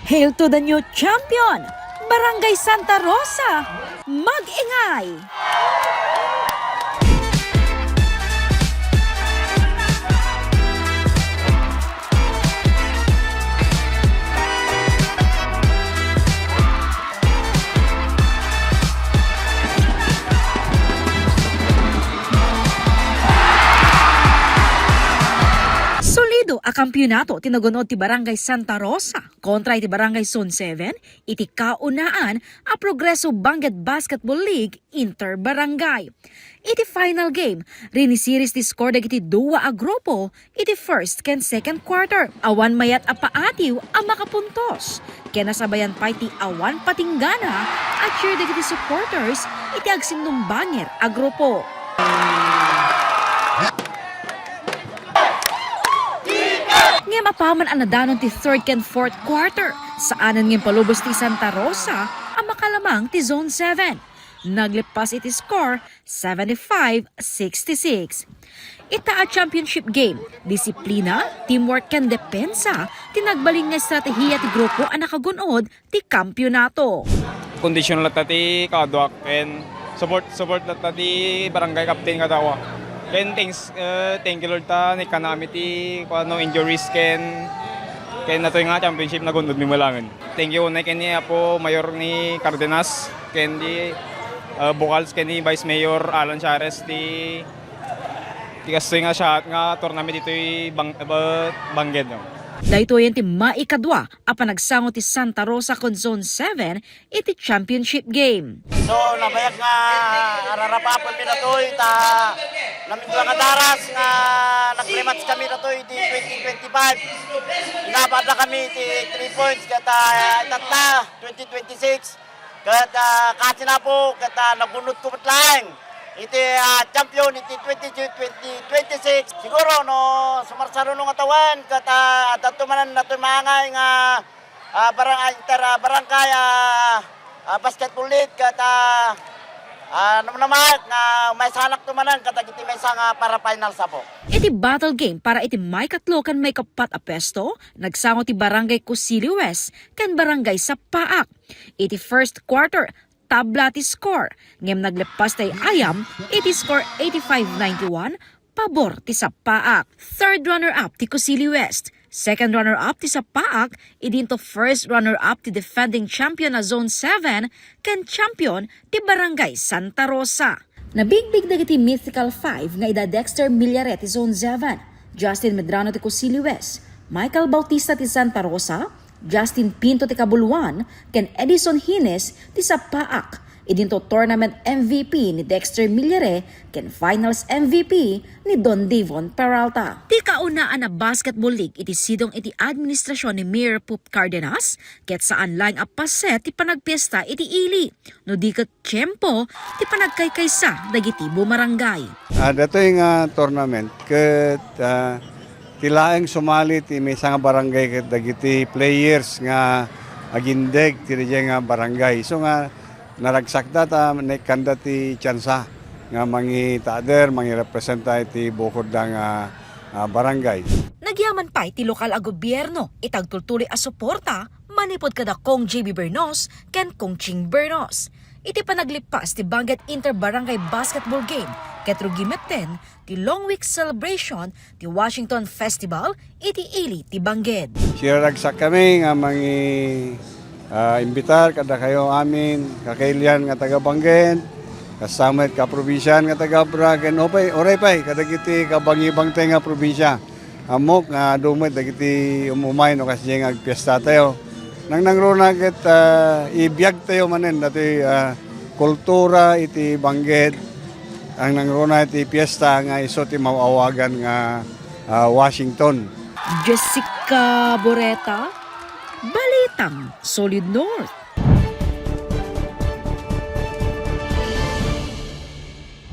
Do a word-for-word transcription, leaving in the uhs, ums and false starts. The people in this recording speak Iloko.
Hail to the new champion, Barangay Santa Rosa! Mag-ingay! Solido a kampiyonato ti nagun-od ti Barangay Santa Rosa kontra iti Barangay Zone seven iti kaunaan a Progreso Bangged Basketball League Inter-Barangay. Iti final game, rinisiris ti score dagiti dua a grupo iti first ken second quarter. Awan mayat a paatiw a makapuntos, ken nasabayan pay ti awan patinggana a cheer dagiti supporters iti agsinnumbanger a grupo. Ngem apaman a nadanon ti third ken fourth quarter, saanen nga impalubos ti Santa Rosa a makalamang ti Zone seven. Nagleppas iti score, seventy-five sixty-six. Ita a championship game, disiplina, teamwork, ken depensa ti nagbalin nga estratehiya ti grupo a nakagun-od ti kampiyonato. Kondisyon latta ti kaduak ken support, support latta ti barangay captain kadawa. Ken thanks, eh, thank you Lord ta naikkan amin ti kuano injuries ken, ken datoy nga championship nagun-odmi laengen. Thank you unay ken ni Apo Mayor ni Cardenas ken di, eh, Bukals ken ni Vice Mayor Alan Chares ti, ti kastoy nga siya nga tournament ditoy Bang-, eh, Bangged, no? Daytoyen ti maikadua a panagsango ti Santa Rosa ken Zone seven iti championship game. So, nabayag nga ararapapenmi datoy ta namindua nga daras nga nag-rematch kami datoy iti twenty twenty-five. Inabada kami iti three points ket, ah, itatta twenty twenty-six. Ket, ah, kasinapo ket, ah, nagun-odko met laeng iti, ah, champion iti twenty, twenty twenty-six. Siguro no sumarsaruno nga tawen ket, ah, adda to manen datoy maangay nga, ah, barang-, ah, inter, ah, barangay, ah, ah, basketball league ket, ah, ah, namnamaek nga maysanak to manen kadagiti maysa nga para finals apo. Iti battle game para iti maikatlo ken maikapat a puesto, nagsango ti Barangay Cosili West ken Barangay Sapaak. Iti first quarter, tabla ti score, ngem nagleppas ti ay-ayam iti score eighty-five ninety-one, pabor ti Sapaak. Third runner-up ti Cosili West. Second runner-up ti Sapaak, idinto first runner-up ti defending champion a Zone seven, ken champion ti Barangay Santa Rosa. Nabigbig dagiti Mythical Five nga ida Dexter Millare ti Zone seven, Justin Medrano ti Cosili West, Michael Bautista ti Santa Rosa, Justin Pinto ti Cabuluan, ken Edison Hines ti Sapaak. Idinto tournament M V P ni Dexter Millare ken finals M V P ni Don Devon Peralta. Ti kaunaan a basketball league iti sidong iti administrasyon ni Mayor Pope Cardenas, ket saan laeng a paset ti panagpiesta iti ili, no di ket tiempo ti panagkaykaysa dagiti bumarangay. Ah, datoy nga tournament ket, ah, ti laeng sumali ti maysa nga barangay ket dagiti players nga agindeg ti daydiay nga barangay. Isu nga naragsakda ta naikkanda ti tiansa nga mangitader, mangirepresenta iti bukodda nga, ah, barangay. Nagyaman pay ti lokal a gobierno iti agtultuloy a suporta manipud kada Cong J B Bernos ken Cong Ching Bernos. Iti panaglippas ti Bangged Inter-Barangay Basketball Game, ket rugi metten ti long week celebration ti Washington Festival iti ili ti Bangged. Siraragsakami nga mangi-, ah, imbitar kadakayo amin, kakailian nga taga Bangged, kasta met kaprobinsiaan nga taga Abra, ken upay, uray pay, kadagiti kabangibangtay nga probinsia. Ammok nga adu met dagiti um-umay no kasdiay nga agpiestatayo. Nangnangruna ket, ah, ibiagtayo manen datoy, ah, kultura iti Bangged. Nangnangruna iti piesta nga isu ti maaw-awagan nga, ah, Washington. Jessica Boreta, Balitang Solid North.